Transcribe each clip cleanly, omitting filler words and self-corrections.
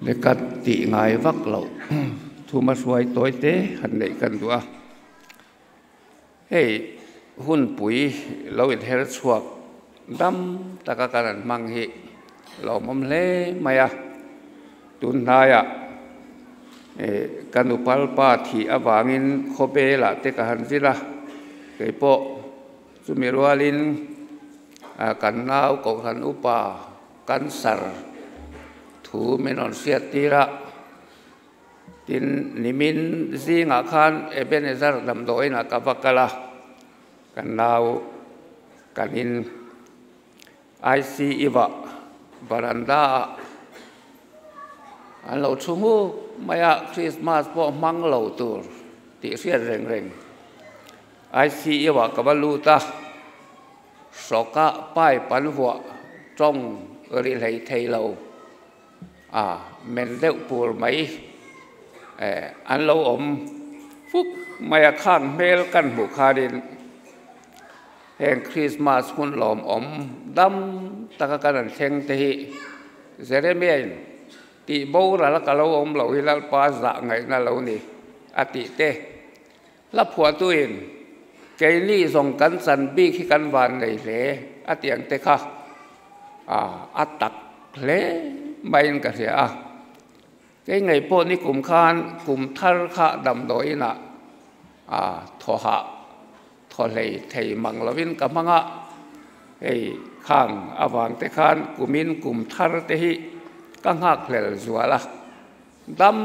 Leka tih ngai vak loh thuma hruai tawi te han neih kan duh a. Hei hunpui lo inher chhuak dam taka kan han hmang hi lawmawm hle mai a. Tun hnaiah ka nupalpa thih avangin khawvelah te ka han zir a, keipawh chumi rualin kan nau kohhran upa Cancer thu min rawn hriat tir a, tin nimin zingah khan Ebenezer damdawiinah ka va kal a, kan nau kan in ICU ah varanda ah an lo thu hmuk mai a, Christmas pawh hmang lo tur tih hriat reng reng ICU ah ka va lut a. Hrawkah pipe an vuah tawng ri hlei thei lo a, men deuh pur mai an lo awm fuk mai a, khang hmel kan hmuh khanin heng Krismas hmun lawmawm dam taka kan han thleng te hi Jeremiah-in tih boral a ka lo awm loh hi Lalpa zah ngaihna lo ni a tih te. Hla phuahtuin, Keini zawng kan chan bik hi kan van nei hle a tih ang te kha a tak hle maiin ka hria a. Kei ngei pawh ni kum khan kum thar kha damdawiinah thaw hah thaw hlei thei mang lovin ka hmang a, hei khang avang te khan kumin kum thar te hi ka nghakhlel zual a. Dam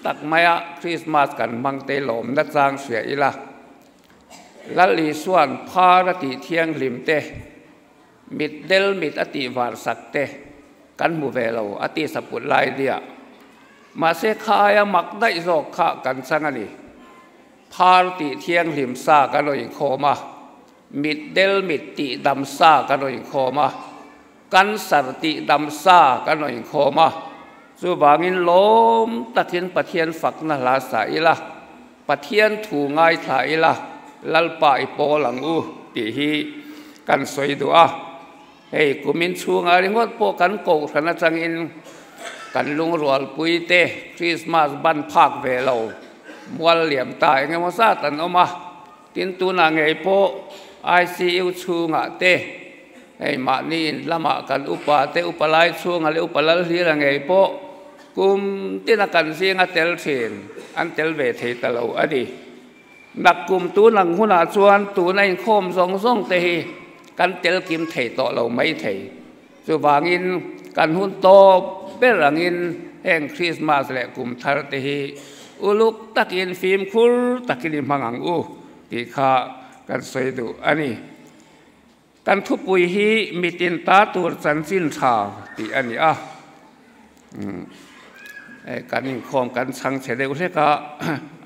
tak maia Krismas kan hmang te lawmna chang hria ila, Lal Isua'n phar a tih thianghlim te, mit del mit a tih var sak te kan hmu ve lo a ti saput lai nia. Mahse kha aia mak daih zawk kha kan chang a ni. Phar tih thianghlim sa kan rawn inkhawm a, mit del mit tih dam sa kan rawn inkhawm a, Cancer tih dam sa kan rawn inkhawm a, chuvangin lawm takin Pathian fakna hla sa ila, Pathian thu ngaithla ila, Lalpa i pawl ang u tih hi kan sawi duh a. Hei kumin chhungah ringawt pawh kan kohhran atangin kan lungrualpui te Christmas ban phak ve lo mual liam ta eng emaw zat an awm a, tin tunah ngei pawh ICU chhungah te Hei mahni in lamah kan upa te upa lai chhunga leh upa lal hlira ngei pawh kum tina kan zinga tel thin an tel ve thei ta lo a ni. Nakkum tun ang hunah chuan tuna inkhawm zawng zawng te hi kan tel kim thei tawh lo mai thei. Chuvangin kan hun tawp ber angin heng Krismas leh kum thar te hi uluk takin fimkhur takin i hmang ang u tih kha kan sawi duh a ni. Kan thupui hi mitin ta tur chanchin tha tih a ni a. Kan inkhawm kan chhang chhe deuh hlek a,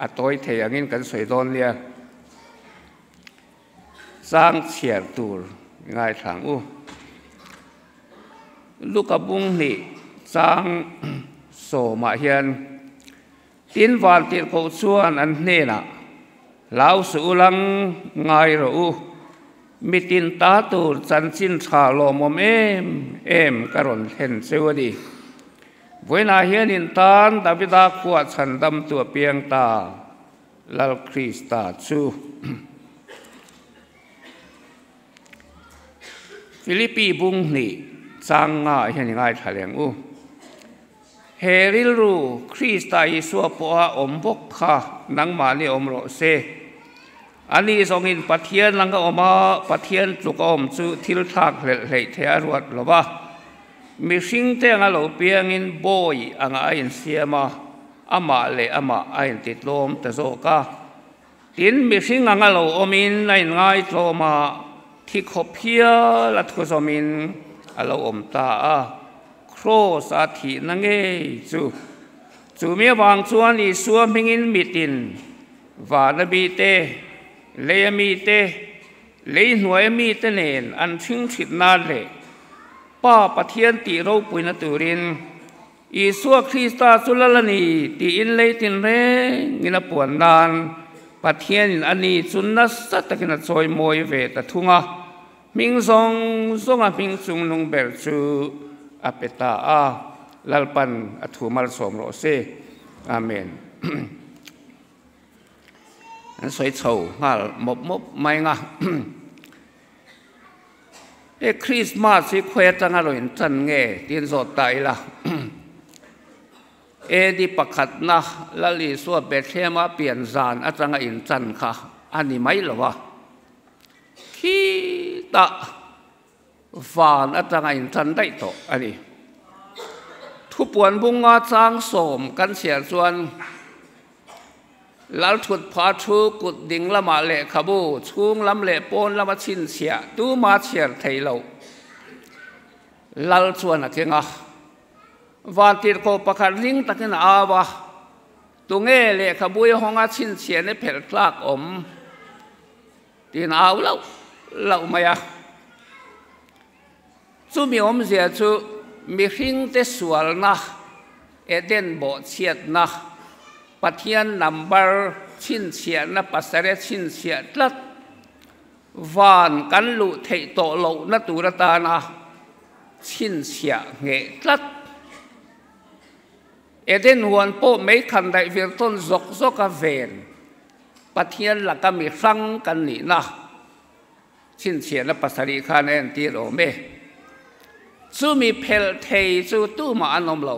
a tawi thei angin kan sawi dawn nia. Chang chhiar tur ngaithla ang u. Luka bung hnih chang sawmah hian Tin vantirhkoh chuan an hnenah, Hlau suh u lang, ngai rawh u. Mitin ta tur chanchin tha lawmawm em em ka rawn thlen cheu a ni. Vawiinah hian in tan Davida khuah chhandamtu a piang ta, Lal Krista chu. Philippi bung hnih chang nga hian i ngaithla leng u. He rilru Krista Isua pawha awm bawk kha nangmahni awm rawh se. Ani zawngin Pathian langa awm a, Pathian tluk a awm chu thil thlak hlelh hleih theih a ruat lo va. Mihringte anga lo piangin bawi anga a insiam a, amah leh amah a intitlawm ta zawk a. Tin, mihring anga lo awmin a inngaitlawm a, thi khawp hial a thuzawmin a lo awm ta a, Kraws a thihna ngei chu. Chumi avang chuan Isua hmingin mitin, vana mite, leia mite, lei hnuaia mite nen an hringthrit nan leh Pa Pathian tih ropuina turin Isua Krista chu lal a ni tiin lei tinrengin a puan nan Pathianin a ni chu nasa takin a chawi mawi ve ta thung a, hming zawng zawnga hming chungnung ber chu a pe ta a. Lalpan a thu malsawm rawh se. Amen. An sawi chho nghal mawp mawp mai nga. He Christmas hi khawi atanga lo intan nge tiin zawt ta ila. AD pakhatna Lal Isua Bethlehem-a pian zan atanga intan kha a ni mai lo a. Khitah van atanga intan daih tawh a ni. Thupuan bunga chang sawm kan chhiar chuan Lalthutpha thu kut ding lamah lehkhabu chhung lam leh pawn lama chhinchhiah tuma chhiar thei loh Lal chuan a keng a. Vantirhkoh pakhat ring takin a au a, Tunge lehkhabu i hawnga chhinchhiahna phelh tlak awm? Tiin a au lauh lauh mai a. Chumi awmzia chu mihringte sualna, Eden bawhchhiatna, Pathian number chhinchhiahna pasarih chhinchhiah tlat, van kan luh theih tawh lohna tur atana chhinchhiah ngheh tlat. Eden huan pawh meikhan daih vir tawn zawk zawka ven Pathian laka mi hrang kan nihna chhinchhiahna pasarih khan a entir awm e. Chumi phelh thei chu tumah an awm lo.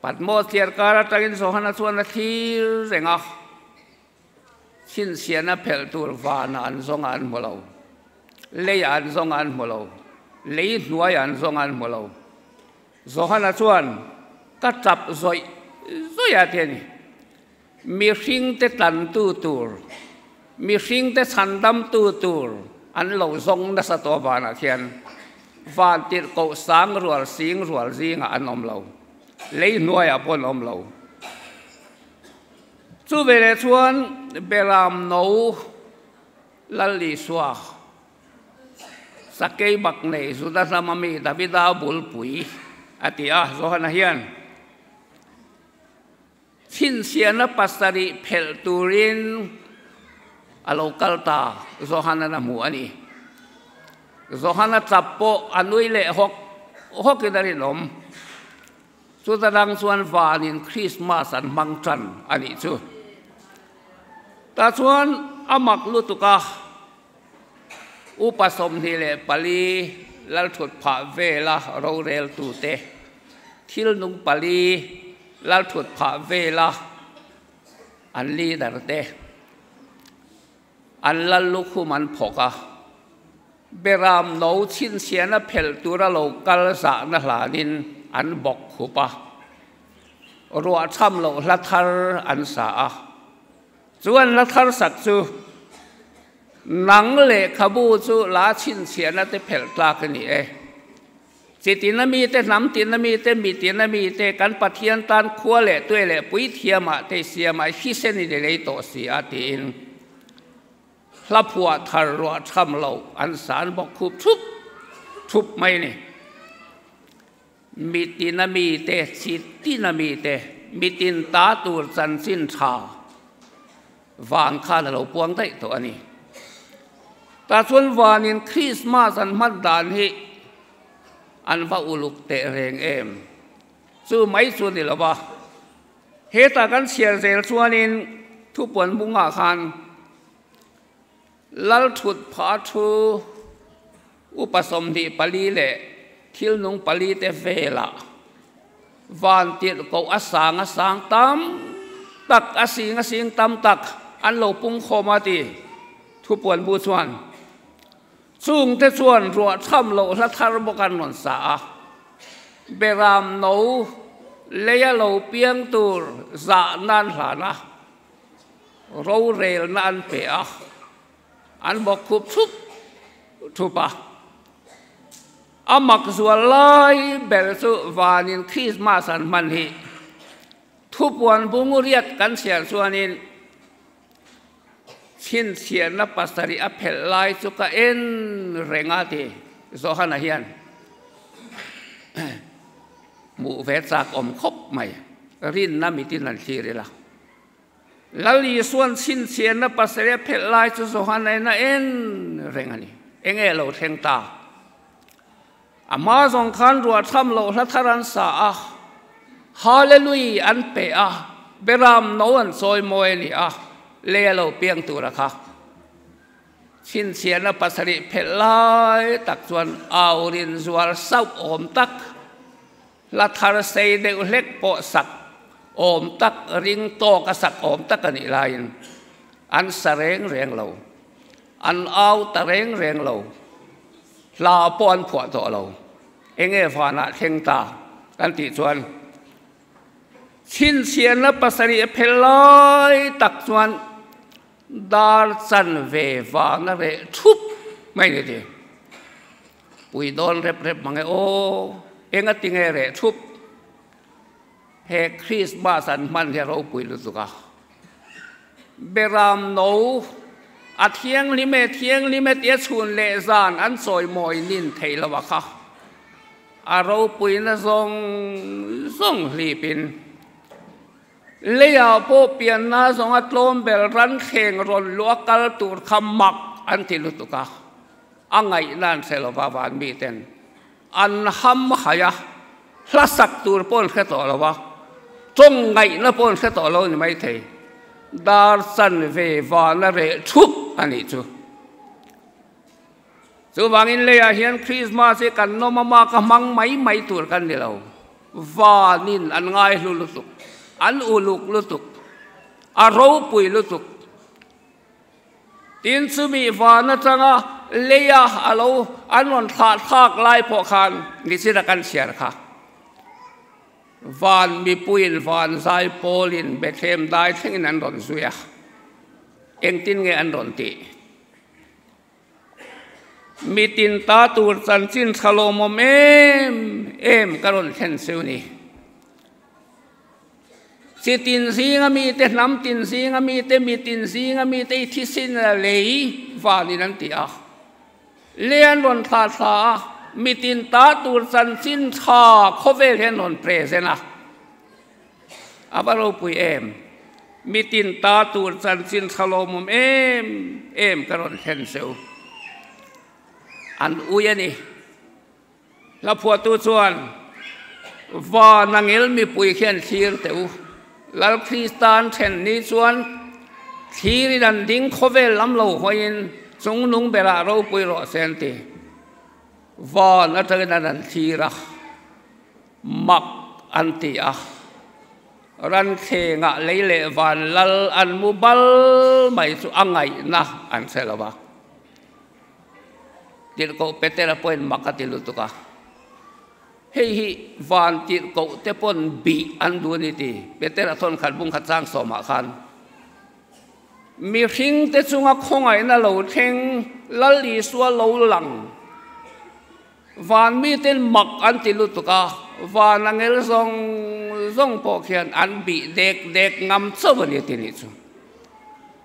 Patmos thliarkar atangin Johana chuan a thlir reng a, chhinchhiahna phelh tur vanah an zawng a an hmu lo, leiah an zawng a an hmu lo, lei hnuaiah an zawng a an hmu lo. Johana chuan, Ka tap zawih zawih a ti a ni. Mihringte tlantu tur, mihringte chhandamtu tur an lo zawng nasa tawh vanah khian van tirhkoh sang rual sing rual zingah an awm lo, lei hnuaiah pawh an awm lo. Chu veleh chuan Beram no Lal Isua sakei bak nei Juda hnama mi Davida bulpui a ti a, Johana hian. Chhinchhiahna pasarih phelh turin a lo kal ta, Johanan a hmu a ni. Johana chap pawh a nui leh hawk hawkin a rinawm. Chuta dang chuan vanin Krismas an hmang tan a nih chu. Tah chuan a mak lutuk a, Upa 24 Lalthut phah vela roreltute, thil nung pali Lalthut phah vela an leader te, an lal lukhum an phawk a, Beram no chhinchhiahna phelh tura lo kal zahna hlanin an bawk khup a, ruah cham loh hla thar an sa a. Chuan hla thar sak chu Nang lehkhabu chu la chhinchhiahna te phelh tlak a ni e. Chi tina mite, hnam tina mite, mi tina mite, kan Pathian tan khua leh tue leh puithiamah te siamah hisen in i lei tawh si a tiin hla phuah thar ruah tham loh an san bawk khup thup thup mai a ni. Mi tina mite, chi tina mite, mi tin ta tur chanchin tha van khan a lo puang daih tawh a ni. Tah chuan vanin Krismas an hman dan hi an va uluk teh reng em? Chu mai chu ni lo va, hetah kan chhiar zel chuanin thupuan bungah khan Lalthut pha thu upa 24 leh thil nung pali te velah van tirhkoh a sang a sang tam tak a sing a sing tam tak an lo pung khawm a ti thupuan bu chuan chung te chuan ruah tham loh hla thar bawk an rawn sa a Beram no leia lo piang tur zah nan hlan a. Rorelna an pe a, an bawk khup thup thup a. A mak zual lai ber chu vanin Krismas an hman hi. Thupuan bungriat kan chhiar chuanin chhinchhiahna pasarih a phelh lai chu ka en reng a ti Johana hian hmuh ve chak awm khawp mai. Rinna mitin an thlir ila. Lal Isua'n chhinchhiahna pasarih a phelh lai chu Johana in a en reng a ni. Enge lo thleng ta? A hma zawng khan ruahthlam loh hla thar an sa a, Hallelui an pe a, Beram no an chawi mawi a ni a, lei a lo piang tur a kha. Chhinchhiahna pasarih phelh lai tak chuan aurin zual sauh awm tak, hla thar sei deuh hlek pawh sak awm tak, ring tawk a sak awm tak a nih laiin an sa reng reng lo, an au ta reng reng lo, hla pawh an phuah tawh lo. Enge vanah thleng ta kan tih chuan chhinchhiahna pasarih a phelh lai tak chuan Dar chanve vang a reh thup mai ni ti. Pui dawn rep rep mang e aw, eng a ti nge reh thup? He Christmas an hman hi a ropui lutuk a. Beram no a thianghlim e thianghlim e tia chhun leh zan an chawimawi nin theih lo a kha. A ropuina zawng zawng hlipin. Leiah pawh pianna zawnga tlawm ber ranthleng rawn luh a kal tur kha mak an ti lutuk a, a ngaihna an hre lova van miten an ham hai a, hla sak tur pawh an hre tawh lo a, tawng ngaihna pawh an hre tawh lo a ni maithei. Dar chanve vana reh thup a nih chu. Chuvangin leiah hian Krismas hi kan nawm a maka hmang mai mai tur kan ni lo. Vanin an ngaihlu lutuk, an uluk lutuk, a ropui lutuk. Tin, chumi van atanga leia a lo an rawn thlah thlak lai pawh khan nichina kan chhiar kha. Van mipuiin van zai pawlin Bethlehem dai thlengin an rawn zui a, engtin nge an rawn tih? Mitin ta tur chanchin tha lawmawm em em ka rawn thlen cheu ni. Chi tin zinga mite, hnam tin zinga mite, mitin zinga mite i thisin a lei vanin an ti a. Lei an rawn thlah thla a, mitin ta tur chanchin tha khawvel hian rawn present a. A va ropui em? Mitin ta tur chanchin tha lawmawm em em ka rawn thlen cheu. An ui a ni. Hla phuahtu chuan, Van angel mipui khian thlir teh u. Lal Kristan then ni chuan thlirin an ding khawvel lam lo hawiin chungnung berah ropui rawh se an ti. Van atangin an an thlir a. Mak an ti a, ranthlengah lei leh van lal an mu bal mai chu a ngaihna an hre lo va. Tirhkoh Petera pawhin mak a ti lutuk a, Hei hi van tirhkoh te pawn bih an duh a ni ti Petera thawn khat bung khat chang sawmah khan mihringte chunga khawngaihna lo thleng Lal Isua lo lang Van miten mak an ti lutuk a, van angel zawng zawng pawh khian an bih dek dek ngam chauh a ni ti nih chu.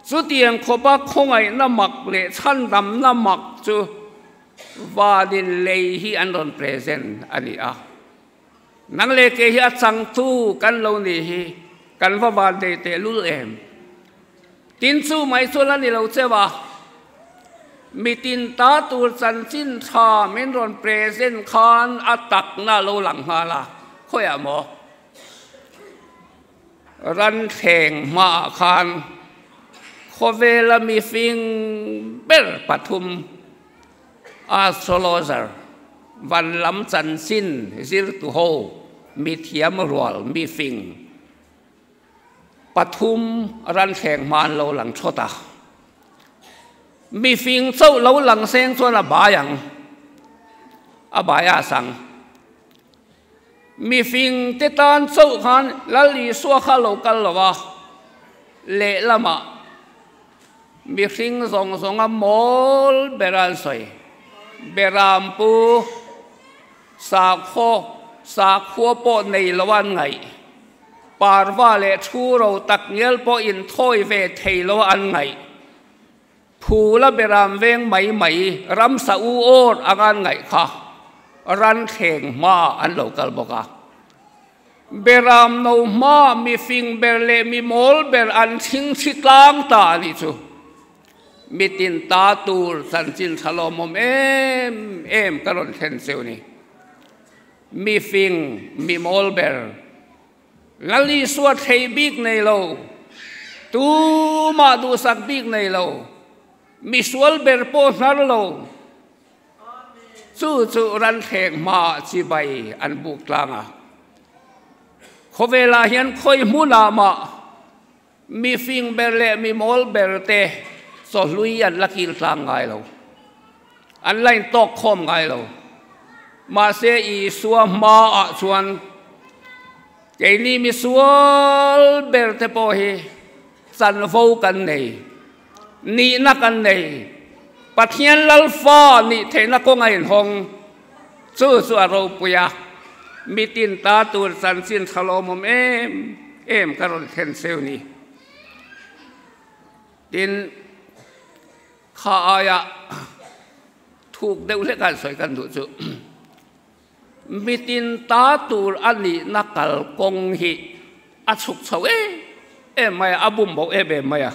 Chutiang khawpa khawngaihna mak leh chhandamna mak chu vanin lei hi an rawn present a ni a. Nang leh kei hi a changtu kan lo nih hi kan va van dei tehlul em. Tin chu mai chu la ni lo cheu a, mitin ta tur chanchin tha min rawn present khan a takna lo lang nghal a, khawiah maw? Ranthleng hmaah khan khawvela mifing ber pathum astrologer van lam chanchin zirtu ho mithiam rual mifing Pathum ranthleng hma an lo lang thawt a, mifing chauh lo lang seng chuan a bai ang, a bai a sang. Mifing te tan chauh khan Lal Isua kha lo kal lo a, lehlamah mihring zawng zawnga mawl ber an sawi, Berampu sakhaw sakhua pawh nei lo an ngaih. Parva leh thu ro tak ngial pawh inthawi ve thei lo an ngaih. Phula beram veng mai mai ramsa u awr anga an ngaih kha ranthleng hma an lo kal bawk a. Beram no hma mi fing ber leh mi mawl ber an chhingchhi tlang ta a nih chu. Mitin ta tur chanchin tha lawmawm em em ka rawn thlen cheu ni. Mi fing, mi mawl ber, Lal Isua thlei bik nei lo, tumah duhsak bik nei lo, mi sual ber pawh hnar lo, chu chu ranthleng hmaah chibai an buk tlang a. Khawvelah hian khawi hmunah mah mi fing ber leh mi mawl ber te chawhlui an la kil tlang ngai lo. An la intawk khawm ngai lo. Mahse Isua hmaah chuan keini mi sual ber te pawh hi chanvo kan nei, nihna kan nei, Pathian Lalfa nih theihna kawng a inhawng. Chu chu a ropui a, mitin ta tur chanchin tha lawmawm em em ka rawn thlen cheu ni. Tin, kha aia thuk deuh hlek an sawi kan duh chu, mitin ta tur a nihna kalkawng hi a chhuk chho em em mai a, a bum bo em em mai a.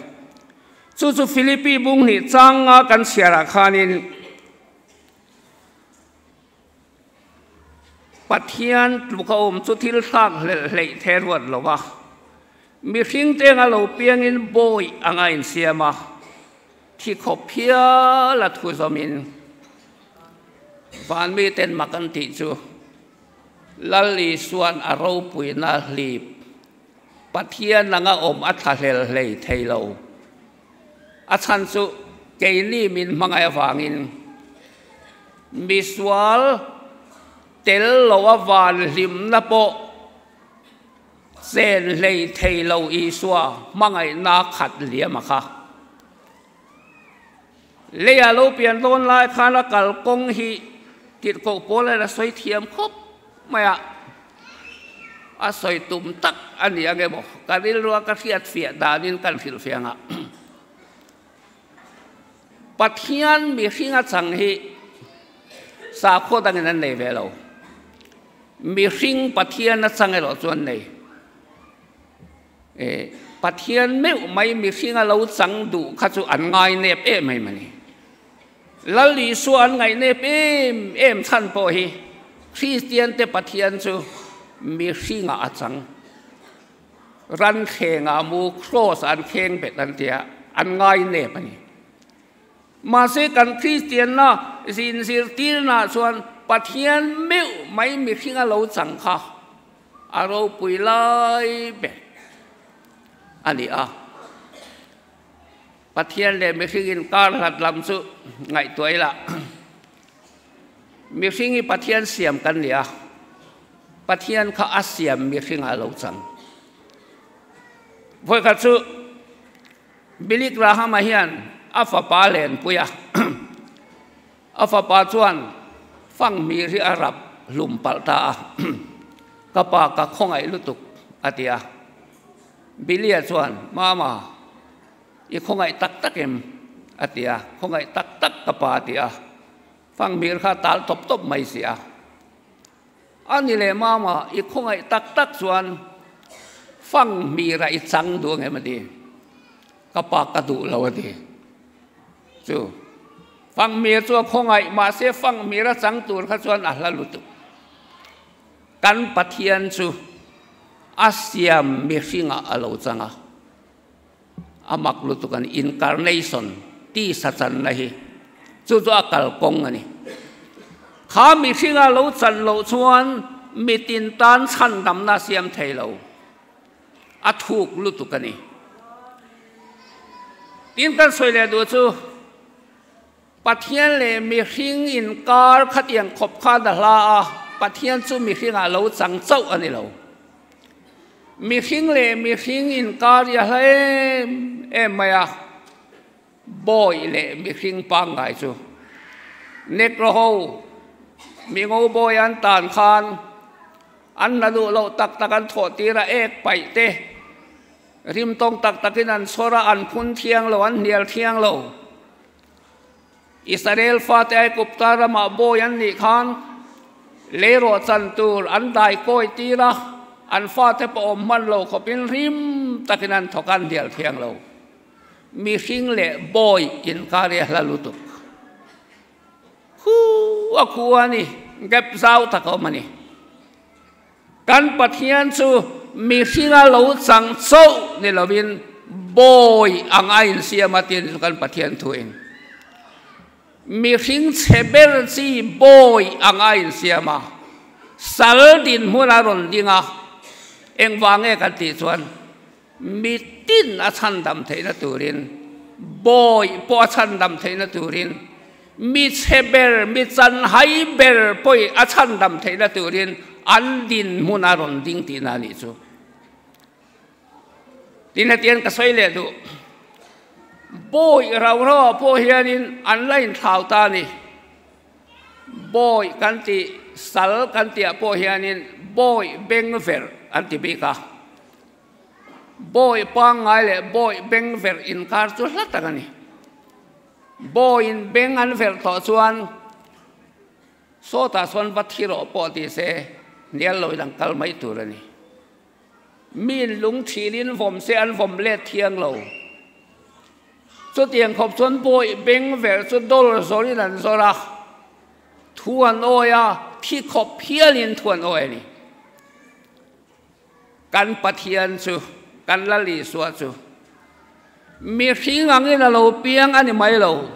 Chu chu Philippi bung hnih changa kan chhiarah khanin, Pathian tluk a awm chu thil thlak hlelh hleih the ruat lo a, mihring te anga lo piangin bawi anga insiam a, thi khawp hial a thu zawmin van miten mak an tih chu Lal Isua'n a ropuina hlip Pathian anga awm a thla hlel hlei thei lo. A chhan chu keini min hmangaih avangin misual tel lo a van hlimna pawh chen hlei thei lo Isua hmangaihna khat liam a kha. Leiah lo pian dawn lai khan a kalkawng hi tirhkoh pawl hian a sawi thiam khawp mai a, a sawi tum tak a ni ang emaw ka rilrua ka hriat fiah danin kan hrilh fiah ang a. Pathian mihringa chang hi sakhaw dangin an nei ve lo. Mihring Pathian a chang erawh chu an nei. Pathian meuh mai mihringa lo chang duh kha chu an ngainep em em a ni. Lal Isua an ngaihnep em em chhan pawh hi Kristiante Pathian chu mihringa a chang. Ran thlengah mu cross an kheng bet an tia, an ngainep a ni. Mahse kan Kristianna zinzirtirnaah chuan Pathian meuh mai mihringa lo chang kha a ropui lai ber a ni a. Pathian leh mihring inkar hlat lam chu ngaihtuah ila, mihring hi Pathian siam kan ni a, Pathian kha a siam mihringah a lo chang. Vawikhat chu Billy Graham-a hian a fapa lenpui a, A fapa chuan fanghmir hi a rap hlum palh ta a, Ka pa ka khawngaih lutuk, a ti a. Billy-a chuan, Mama, i khawngaih tak tak em? a ti a. Khawngaih tak tak ka pa, a ti a. Fanghmir kha a tal tawp tawp mai si a. A ni leh Mama, i khawngaih tak tak chuan fanghmira i chang duh ang em? a ti. Ka pa ka duh lo, a ti. Chu Fanghmir chu a khawngaih, mahse Fanghmir a chang tur kha chuan a hla lutuk. Kan Pathian chu a siam mihringah a lo chang a, a mak lutuk a ni. Incarnation, tisa channa hi chu chu a kalkawng a ni. Kha mihringa lo chan loh chuan mitin tan chhandamna a siam thei lo. A thuk lutuk a ni. Tin kan sawi leh duh chu Pathian leh mihring inkar khatiang khawp khan a hla a, Pathian chu mihringah lo chang chauh a ni lo. Mihring leh mihring inkar hi a hla em em mai a, bawi leh mihring pangngai chu Negro ho mingo bawi an tan khan An la duh loh tak tak an thawh tir a, ek paih te rim tawng tak takin an chhawr a, an phun thiang lo, an hnial thiang lo. Israel fate Aigupta ramah bawi an nih khan leirawh chan tur an dai kawi tir a, an fate pawh awm hman lo khawpin rim takin an thawk a, an hnial thiang lo. Mihring leh bawi inkar hi a hla lutuk. Khu a khu a ni, gap zau tak a awm a ni. Kan Pathian chu mihringa lo chang chauh ni lovin bawi ang a insiam a tih chu kan Pathian thuin mihring chhe ber chi bawi ang a insiam a, sal dinhmun a rawn ding a, engvang nge kan tih chuan Mitin a chhandam theihna turin, bawi pawh a chhandam theihna turin, mi chhe ber, mi chanhai ber pawhin a chhandam theihna turin an dinhmun a rawn ding tihna a nih chu. Tin, hetiang ka sawi leh duh. Bawi rau rauah pawh hianin an la inthlau ta a ni. Bawi kan tih, sal kan tihah pawh hianin bawi beng verh an ti bik a. Bawi pangngai leh bawi beng verh inkar chu hla tak a ni. Bawiin beng an verh tawh chuan sawtah chuan va thi rawh pawh ti se hnial loin an kal mai tur a ni. Miin lung thilin vawm se an vawm let thiang lo. Chutiang khawp chuan bawi beng verh chu dawr zawrin an zawr a, thu an awi a, thi khawp hialin thu an awi a ni. Kan Pathian chu, kan Lal Isua chu, mihring angin a lo piang a ni mai lo,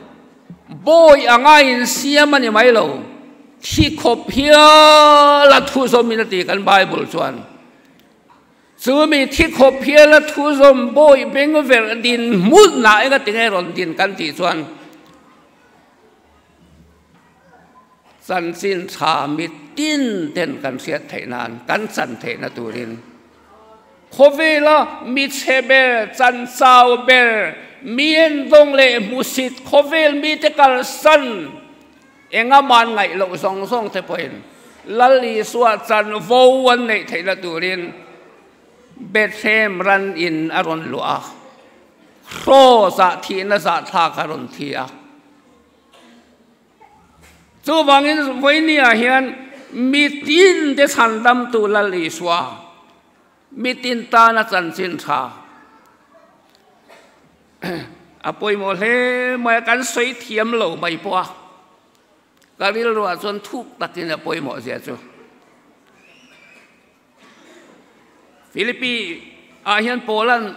bawi anga insiam a ni mai lo, thi khawp hial a thu zawmin a ti kan Bible chuan. Chu mi thi khawp hial a thu zawm bawi beng verh din hmunah eng a ti nge rawn din kan tih chuan, Chanchin tha mitin ten kan hriat theih nan, kan chan theihna turin khawvela mi chhe ber, chan chau ber, mi endawng leh hmusit khawvel mite kalsan enga man ngaih loh zawng zawng te pawhin Lal Isua chanvo an neih theihna turin Bethlehem ran in a rawn luah a, hraw zah thihna zahthlak a rawn thi a. Chuvangin vawinia hian mitin te chhandamtu Lal Isua, mitin tana chanchin tha a pawimawh hle mai a, kan sawi thiam lo mai pawh a, ka rilruah chuan thuk takin a pawimawh zia chu. Philippi ah hian Paula'n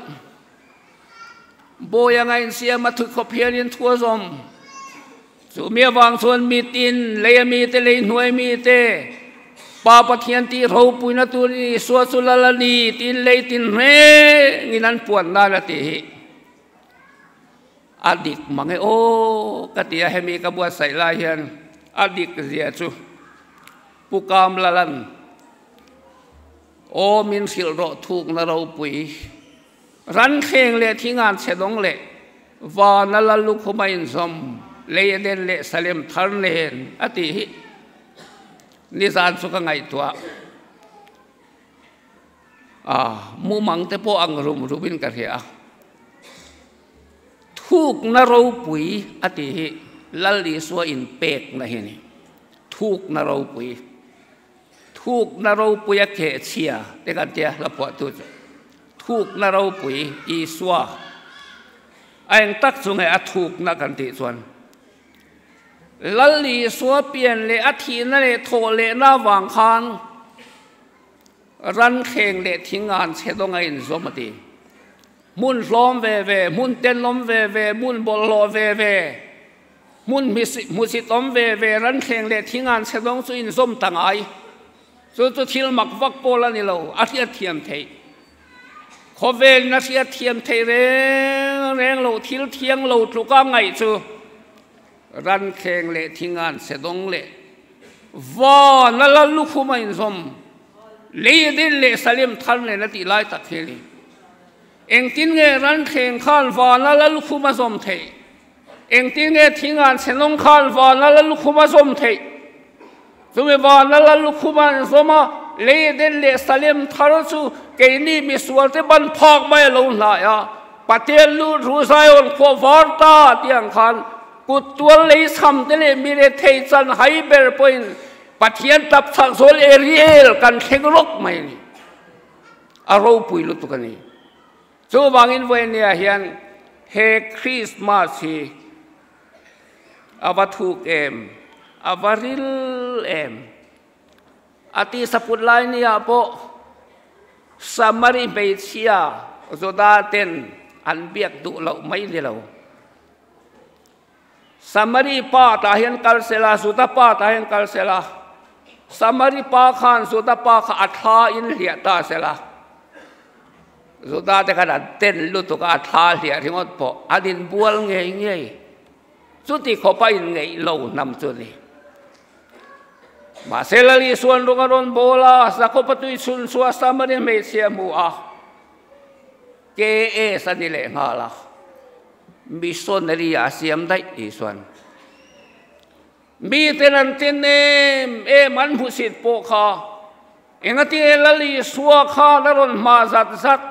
bawi anga insiam a thut khawp hianin thu a zawm. Chu mi avang chuan mitin, lei a mite, lei hnuai mite, Pa Pathian tih ropuina tur Isua chu lal a ni tiin lei tin rengin an puan nan a tih hi a dik mang e aw ka ti a, hemi ka buatsaih lai hian a dik zia chu Pu Kamlalan Aw min hrilh rawh thukna ropui, ranthleng leh thingan chhe dawng leh vana la lukhum a inzawm, lei a den leh salem thar nen a tih hi nizan chu ka ngaihtuah a, mumang te pawh ang rum rumin ka hria a. Thukna ropui a tih hi Lal Isua inpekna hi a ni. Thukna ropui. Thukna ropui a kehchhia te kan tia hla phuahtu chu. Thukna ropui Isua a eng tak chu nge a thukna kan tih chuan Lal Isua pian leh a thihna leh thawh lehna avang khan ranthleng leh thingan chhe dawng a inzawm a ti. Hmun hlawm ve ve, hmun tenawm ve ve, hmun bawlhhlawh ve ve, hmun hmusitawm ve ve, ranthleng leh thingan chhe dawng chu inzawm ta ngai. Chu chu thil mak vak pawl a ni lo, a hriat thiam theih. Khawvelin a hriat thiam theih reng reng lo, thil thiang lo tluka ngaih chu ranthleng leh thingan chhe dawng leh van a la lukhum a inzawm. Lei din leh Salem thar nen a tih lai tak hi a ni. Engtin nge ranthleng khan vana la lukhum a zawm theih? Engtin nge thingan chhenawng khan vana la lukhum a zawm theih? Chumi vana la lukhum a an zawm a, lei den leh Salem thar chu keini misualte ban phak mai a lo hnai a, Patel lu ru Zion khua var ta tih ang khan kut tual lei chham te leh mi rethei chan hai ber pawhin Pathian tap chak zawl Ariel kan thleng rawk mai a ni. A ropui lutuk a ni. Chuvangin vawinia hian he Christmas hi a va thuk em, a va ril em. A tisa put lai nia pawh Samari hmeichhia Juda ten an biak duh loh mai ni lo. Samari pa tah hian kal sela, Juda pa tah hian kal sela, Samari pa khan Juda pa kha a thla in hliah ta sela, Juda te khan an ten lutuk a, a thla hliah ringawt pawh an inbual ngei ngei. Chuti khawpa inngeih lo hnam chu a ni. Mahse Lal Isuan rung a rawn bawl a, Jakob-a tui chhun chu a Samari hmeichhia hmu a, KS a ni leh nghal a, missionary ah a siam daih Isuan. Miten an ten em em an hmusit pawh kha engatinge Lal Isua khan a rawn hma zat zat?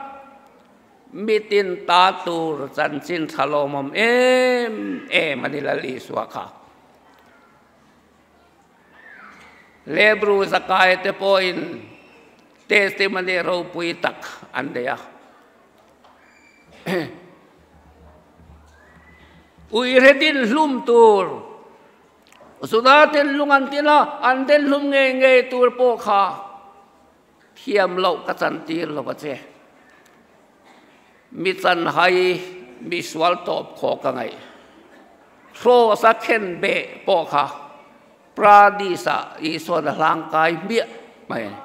Mitin ta tur chanchin tha lawmawm em em a ni Lal Isua kha. Lebru Zakai te pawhin testimony ropui tak an nei a. Uire din hlum tur, Juda ten lung an tin a, an den hlum ngei ngei tur pawh kha Thiam loh ka chantir lo a che. Mi chanhai, mi sual tawp khaw ka ngaih. Cross a khen beh pawh kha Pradis ah Isuan a hlangkai hmiah mai a ni.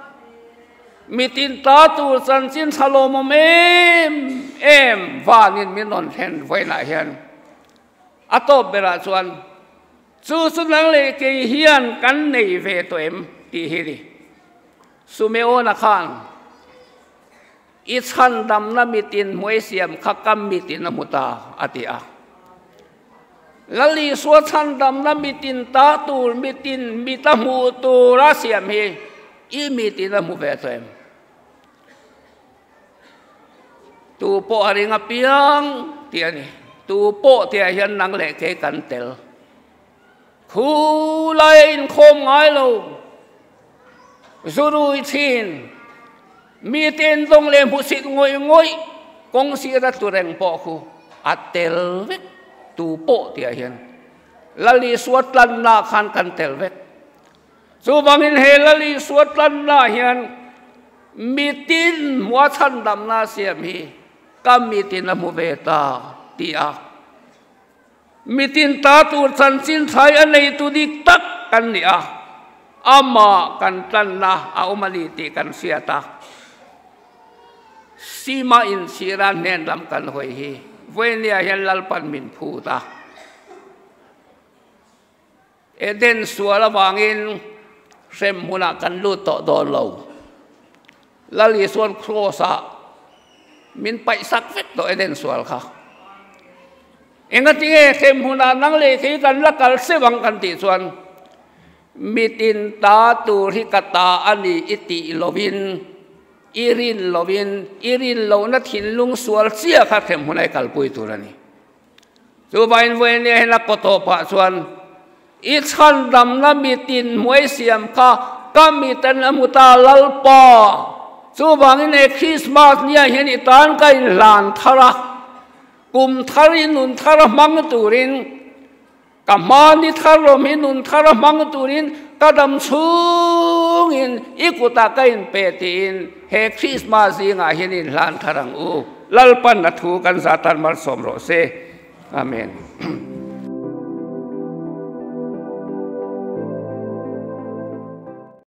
Mi tin ta tur chanchin tha lawmawm em em vanin min rawn thlen vawiinah hian a tawp berah chuan Chu chu nang leh kei hian kan nei ve tawh em? tih hi ni. Sumeona khan i chhandamna mitin hmuai siam kha ka mitin a hmu ta, a ti a. Lal Isua chhandamna mitin ta tur mitin mit a hmuh tura siam hi i mitin a hmu ve tawh em? Tu pawh a ring apiang tih a ni. Tu pawh tihah hian nang leh kei kan tel. Khu lai a inkhawm ngai lo. Zurui thin, mite endawng leh hmuhsit ngawih ngawih kawng sira tlu reng pawh khu a tel vek. Tu pawh tihah hian Lal Isua tlanna khan kan tel vek. Chuvangin he Lal Isua tlanna hian mitin hmua chhandamna siam hi ka mitin a hmu ve ta ti a, mitin ta tur chanchin thlai a neitu dik tak kan ni a, amah kan tlanna a awm a ni tih kan hriat a. Sima inchhira hnen lam kan hawi hi vawinia hian Lalpan min phut a. Eden sual avangin hrem hmunah kan lut tawh dawn lo. Lal Isuan Kraws-ah min paihsak vek tawh Eden sual kha. Engatinge hrem hmunah nang leh kei kan la kal seuh ang kan tih chuan mitin ta tur hi ka ta a ni i tih lovin, i rin lovin, i rin lohna thinlung sual chiah kha hrem hmunah i kalpui tur a ni. Chuvain vawinia hian a kaw tawpah chuan, I chhandamna mitin hmuai siam kha ka miten a hmu ta Lalpa. Chuvangin he Krismas nia hian i tan ka inhlan thar a, kum thar i nun thar a hmang turin, ka hmani thar rawm hi nun thar a hmang turin ka dam chhungin i kutah ka inpe tiin he Krismas zingah hian inhlan thar ang u. Lalpan a thu kan zah tan malsawm rawh se. Amen.